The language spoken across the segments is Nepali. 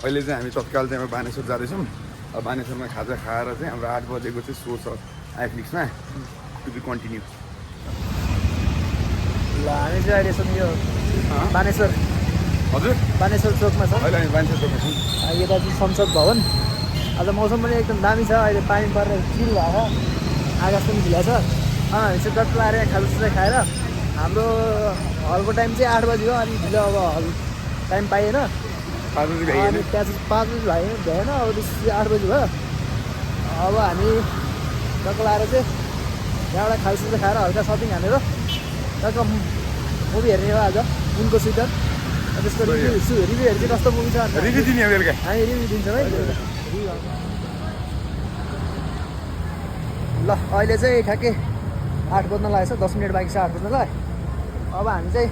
अहिले चाहिँ हामी तत्काल चाहिँ अब बानेश्वर जाँदैछौँ। अब बानेश्वरमा खाजा खाएर चाहिँ हाम्रो 8 बजेको चाहिँ सो छ आइफ्लिक्समा टु बी कन्टिन्यू। ल हामी चाहिँ अहिलेसम्म यो बानेश्वर हजुर बानेश्वर चोकमा छ। अहिले हामी बानेश्वर चोकमा छौँ। यता चाहिँ संसद भवन। आज मौसम पनि एकदम दामी छ। अहिले पानी परेर चिल भएको छ, आकाश पनि खुला छ। हामी चाहिँ टक्क आएर खाजासाजा खाएर हाम्रो हलको टाइम चाहिँ 8 बजी हो। अनि ढिलो अब हल टाइम पाइएन, 5 बजी अनि त्यहाँ चाहिँ 5 बजी भएन। अब त्यसपछि 8 बजी भयो। अब हामी टक्क आएर चाहिँ यहाँबाट खाजासाजा खाएर हल्का सपिङ हानेर टक्क मुभी हेर्ने हो आज, उनको स्विटर। त्यसको रिभ्यूहरू चाहिँ कस्तो मुभी छ रिभ्यू दिने हो बेलुका। हामी रिभ्यू दिन्छौँ है। ल अहिले चाहिँ ठ्याक्कै 8 बज्न लागेको छ, 10 मिनट बाँकी छ 8 बज्नलाई। अब हामी चाहिँ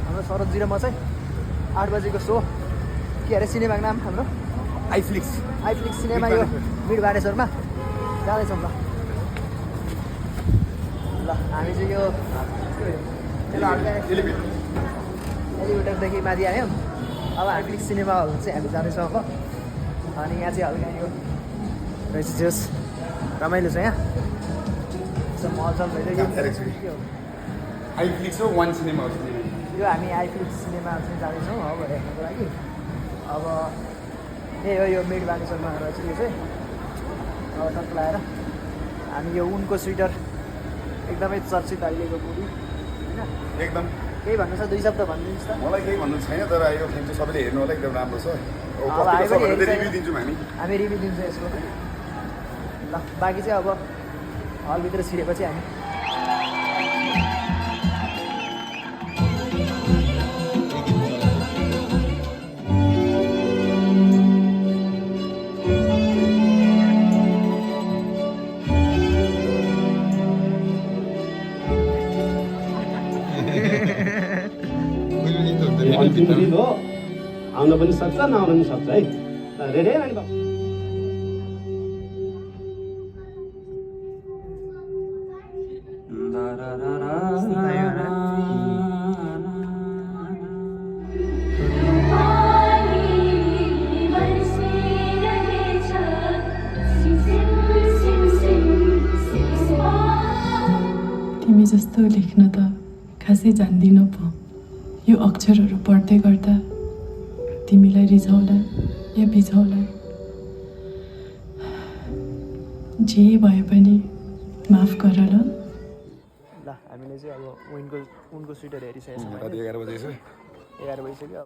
हाम्रो शरदजी र म चाहिँ 8 बजीको सो के अरे सिनेमाको नाम हाम्रो आइफ्लिक्स सिनेमा यो मिड बानेश्वरमा जाँदैछौँ। ल हामी चाहिँ यो एलिभेटरदेखि माथि आयौँ। अब आइफ्लिक्स सिनेमा हल चाहिँ हामी जाँदैछौँ अब। अनि यहाँ चाहिँ हल्का यो रहेछ रमाइलो छ यहाँ, मलचल भइरहेको। आइफ्लिक्स हो वान सिनेमा हो। यो हामी आइफ्लिक्स सिनेमा चाहिँ जाँदैछौँ अब हेर्नको लागि। अब त्यही हो यो मिड बानेश्वरमा रहेछ यो चाहिँ। अब टक्क लगाएर हामी यो उनको स्वेटर एकदमै चर्चित अहिलेको मुभी होइन। एकदम केही भन्नु छ, 2 शब्द भनिदिनुहोस् त। मलाई केही भन्नु छैन, तर यो फिल्म चाहिँ सबैले हेर्नु होला, एकदम राम्रो छ। रिभ्यू दिन्छौँ हामी रिभ्यू दिन्छौँ यसको। ल बाँकी चाहिँ अब हलभित्र छिरेपछि हामी अन्तिम गीत हो, आउन पनि सक्छ नआउन पनि सक्छ है। रेडी है नानी बाबु? तिमी जस्तो लेख्न त खासै जान्दिनँ पो। यो अक्षरहरू पढ्दै गर्दा तिमीलाई रिझाउला या बिझाउला, जे भए पनि माफ गर ल। ल हामीले चाहिँ अब उनको स्वेटर हेरिसकेको छौँ। 11 बजे छ। 11 बजिसक्यो।